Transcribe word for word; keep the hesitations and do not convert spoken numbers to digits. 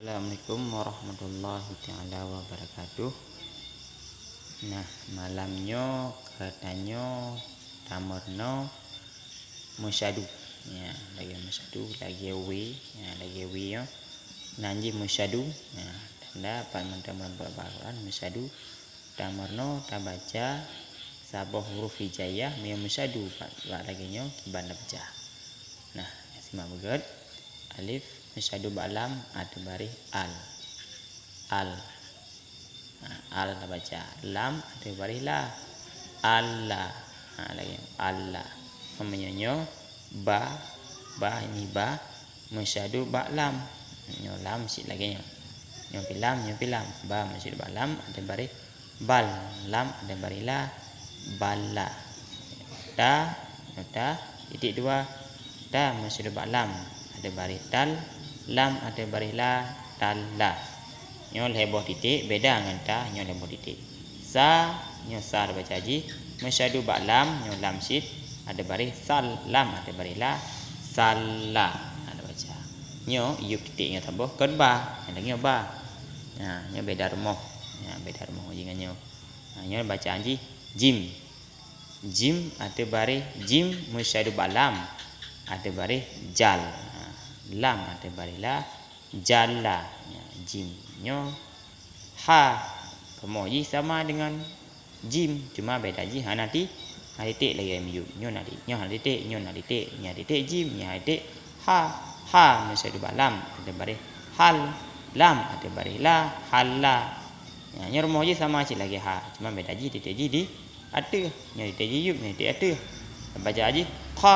Assalamualaikum warahmatullahi taala wabarakatuh. Nah, malam nyoe geutanyoe tameurunoe meusyadu. Ya, lagée meusyadu, lagée we, ya, lagée we nyoe. Nan jih meusyadu. Ya, tanda pat mantong lam Al-Qur'an meusyadu. Tameurunoe tabaca saboh huruf hijaiyah meunyoe meusyadu bak, bak lagée nyoe kiban tabaca. Nah, simak beugét. Alif meusyadu bak lam, ateueh baréh al. Al. Ha, al tabaca. Lam ateueh baréh la. Allah. Ha, lagée nyoe. Allah. Meunyoe nyoe ba, ba ini ba meusyadu bak lam. Nyoe lam cit lagée nyoe. Nyoe pi lam, nyoe pi lam. Ba meusyadu bak lam, ateueh baréh bal. Lam ateueh baréh la, bala. Ta, nyoe ta, titik dua. Ta meusyadu bak lam, ateueh baréh tal. Lam ateueh baréh la, tala. Nyoe lhée boh titik, beda ngon ta, nyoe lhée boh titik. Sa, nyoe sa tabaca jih, meusyadu bak lam, nyoe lam cit, ateueh baréh sal, lam ateueh baréh la, sala. Ha, tabaca. Nyoe yub titik nyoe saboh kon ba, nyang lagée nyoe ba. Ha, nyoe beda rumoh. Ha, beda rumoh jih ngon nyoe. Ha, nyoe bacaan jih jim. Jim ateueh baréh jim meusyadu bak lam, ateueh baréh jal. Ha, lam ateueh baréh la, jala. Ya, jim. Nyoe ha, rumoh jih sama deungon jim, cuma beda jih hana ti-, hana titik lagée miyub. Nyoe na ti-, nyoe hana titik, nyoe na titik, nyoe titik jim, nyoe titik ha. Ha meusyadu bak lam, ateueh baréh hal, lam ateueh baréh la, hala. Ya, nyoe rumoh jih sama cit lagée ha, cuma beda jih titik jih di ateueh, nyoe titik jih yub, nyoe titik ateueh. Baca jih kha,